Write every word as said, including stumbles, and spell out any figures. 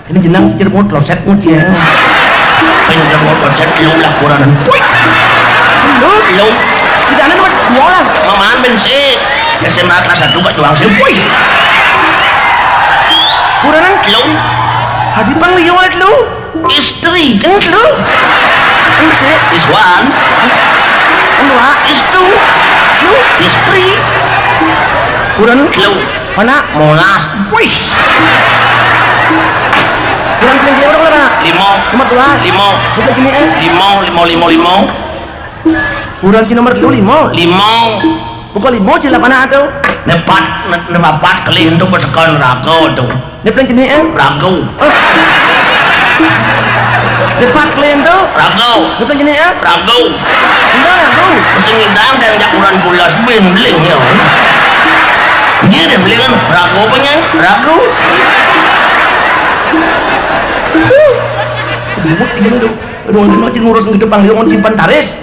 Ini jeneng cicir mut, loset mut ya. Ayo, udah mau loset, lu lah kurang. Wih. Lu? Lu? Tidak ada nomor dua lah. Mamaan bensin. S M A kelas satu Pak Juang sih. Wih. Kurang lu? Hadi pang liwat lu. Istri. Kan lu? Kan sih. Is one. Kan dua. Is two. Lu? Istri. Kurang lu? Mana? Molas. Wih. Kurang tinggi orang lah. Limo. Nomor dua. Limo. Sudah gini eh. Limo, limo, limo, limo. Kurang di nomor lu limo. Limo. Pokok limo sila mana tuh? Nepat, ne- nepapat kali itu betekan rago tuh. Dia paling gini eh. Rago. Nepat kali itu. Rago. Dia paling gini eh. Rago. Enggak rago. Mesti ngidang dan jakuran bulas bin bling ya. Dia dia beli kan rago pengen rago. Ribut gini tuh. Aduh, ini masih ngurus di depan dia mau simpan taris.